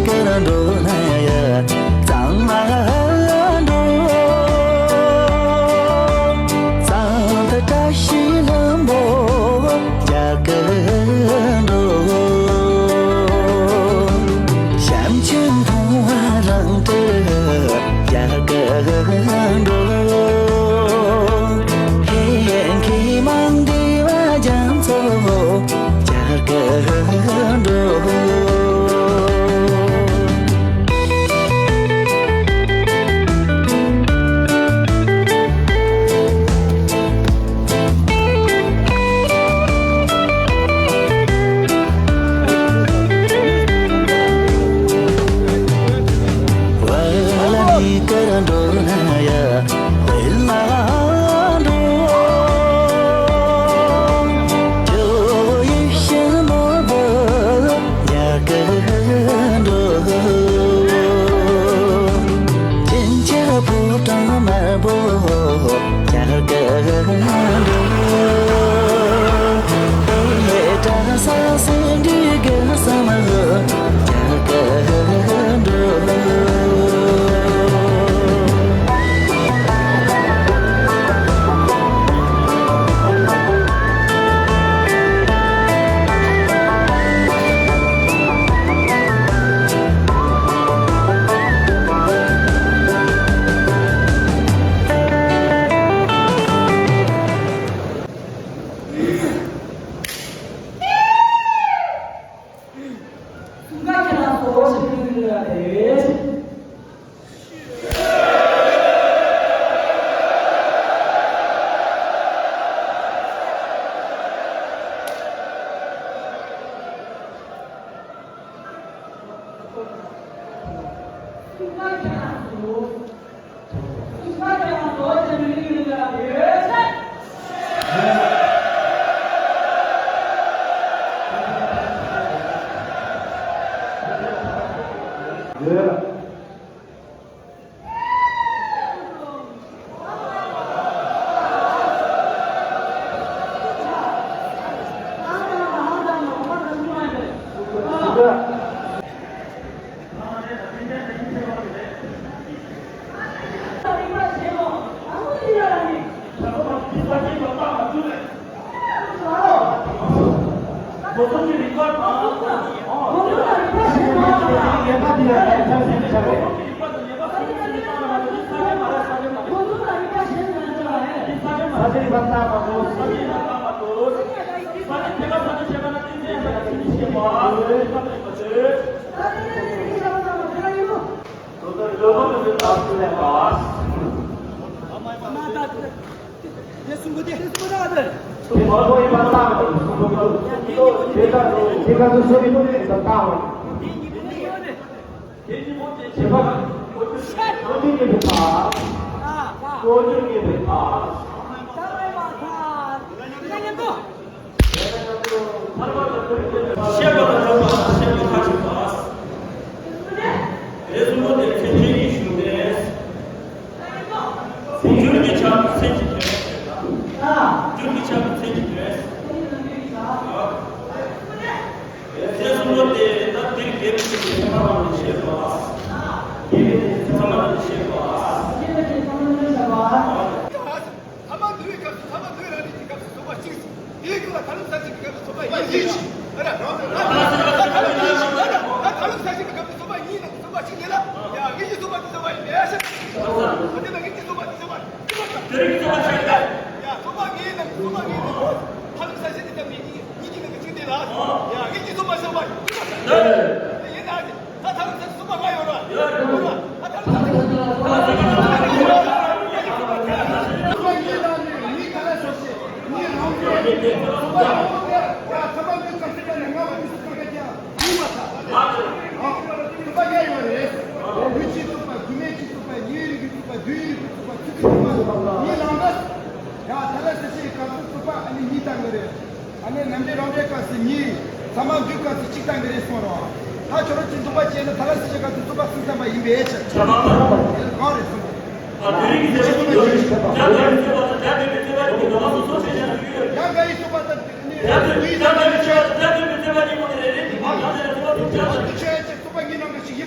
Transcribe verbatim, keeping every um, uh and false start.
ཀར་འགྲོ་ན་ཡ་གཙང་མ་འགྲོ། གཙང་མཐའ་བཀྲ་ཤིས་ལྷུན་པོ་རྒྱ་གར་འགྲོ། བྱམས་ཆེན་མཐོང་བ་གླིང་བྲལ་རྒྱ་གར་འགྲོ། ཧེ་མཁས་མང་འདུས་པ་རྒྱ་མཚོ་རྒྱ་གར་འགྲོ། བ་ལ་ནི་ཀར་འགྲོ་ན་ཡ། དཔལ་ལ་འགྲོ། ཇོ་བོ་ཡིད་བཞིན་ནོར་བུ་རྒྱ་གར་འགྲོ། ཅིན་ཅ་ཕོ་བྲང་དམར་པོ་རྒྱ་གར་འགྲོ། ཨེ་ལེ་གྲྭ་ས་སེ་འབྲས་དགུ་བསམ་ལྷོ་རྒྱ་གར་འགྲོ། གསུམ་ཀ་ཁྱེད་རང་ཚོ་ཞིག་ཏུ་ཡོད་རེད། རེད། གསུམ་པོ་དེ་མཚན་ཉིད་ཀྱི་གཞུང་དེ། འགྱུར་གྱི་ཆ་མཚན་གྱི་དོན། འགྱུར་གྱི་ཆ་མཚན་གྱི་དོན། རེད། གསུམ་པོ་དེ་ད་འདིར་དགེ་བའི་ཆོས་ཀྱི་ཚད་མ་རང་ལ་བཤད་པ། དགེ་བའི་ཚད་མ་རང་ལ་བཤད་པ། ཐ་མ་འདུས་པའི་སྐབས་སུ་ཐ་མ་འདུས་རང་རིག་གི་སྐབས་སུ་ཚོགས་པ་གཅིག་ཟེར། དེའི་སྐབས་ལ་ཐ་ལམ་ས་བཅད་ཀྱི་སྐབས་སུ་ཚོགས་པ་གཉིས་ཟེར། ཨ་ར། ད་ཐ་ལམ་ས་བཅད་ཀྱི་སྐབས་སུ་ཚོགས་པ་གཉིས་ནང་ཚོགས་པ་གཅིག་ཡིན་ལ། ཡ་དངོས་གཞིའི་ཚོགས་པ་དེ་ཚོགས་པ་ཡིན་པས་ཤེས། ཨ་དེ་ལ་དངོས་གཞིའི་ཚོགས་པ་དེ་ཚོགས་པ་གཅིག་པ་དང་། དེ་རིགས་ཚོགས་པ་གཅིག་ཡིན་ལ། ཡ་ཚོགས་པ་གཉིས་ནང་ཚོགས་པ་གཉིས་ནང་ཐ་ལམ་ས་བཅད་དེ་ཚོགས་པ་གཉིས་གཉིས་ཀྱི་ནང་གི་གཅིག་དེ་ལ། ཡ་དངོས་གཞིའི་ཚོགས་པ་ཚོགས་པ་གཅིག་པ་དང་། དེ་ཡིན་ན། ད་ཐ་ལམ་ས་བཅད་ཚོགས་པ་ལྔ་ཡོད་ར། ཡོད་ར། ད་ཐ་ལམ་ས་བཅད་ཚོགས་པ་ལྔ་ཡོད་ར། ཚོགས་པ་གཉིས་ལ་ནི་མི་ག་ལ་སོ་སོ་མི་རང་གི་ཚོགས་པ་རང་གི་ཡ་ཚོགས་པ་མི་ཚོགས་ཚོགས་པ་ནི་ལྔ་པ་མི་སུ་ཚོགས་པ་ཀྱང་གཉིས་པ་ད། ཨ་ཚོགས་པ་ལྔ་ཡོད་རེད། ལུས་ཀྱི་ཚོགས་པ། རྒྱུ་མེད་ཀྱི་ཚོགས་པ། ཉེ་རིང་གི་ཚོགས་པ། རྒྱུ་ཡི་རིགས་ཀྱི་ཚོགས་པ། ཚིག་གི་ཚོགས་པ། མི་ལང་ད། ཡ་ཐ་ལ་སི་ཤི་སྐབས་སུ་ཚོགས་པ་ཨ་ནི་གཉིས་བཏང་གི་རེད། ཨ་ནི་རྣམ་འགྲེལ་རང་འགྲེལ་སྐབས་སུ་གཉིས། ཚད་མ་འདུས་སྐབས་སུ་གཅིག་བཏང་གི་རེད་གསུངས་རོགས། ད་ཁྱོད་རང་ཚོས་འདུག་པ་བྱས་ན་ཐ་ལ་སི་ཤི་སྐབས་སུ་ཚོགས་པ་གསུམ་བཏང་པ་ཡིན་པའི་ཕྱིར། གང་རེད་གསུངས། ཨ་དེ་རིང་གི་ཚེ་རིང་གི་ཡང་ག་ཡི་ཚོགས་པ་དང་དེ་ནི་ཡང་ག་ཡི་ཚོགས་པ་དང་དེ་ནི་ཚོགས་པ་གཉིས་ནང་གི་གཅིག་ཡིན། ཚོགས་པ་གཉིས་ནང་གི་གཅིག་ཡིན།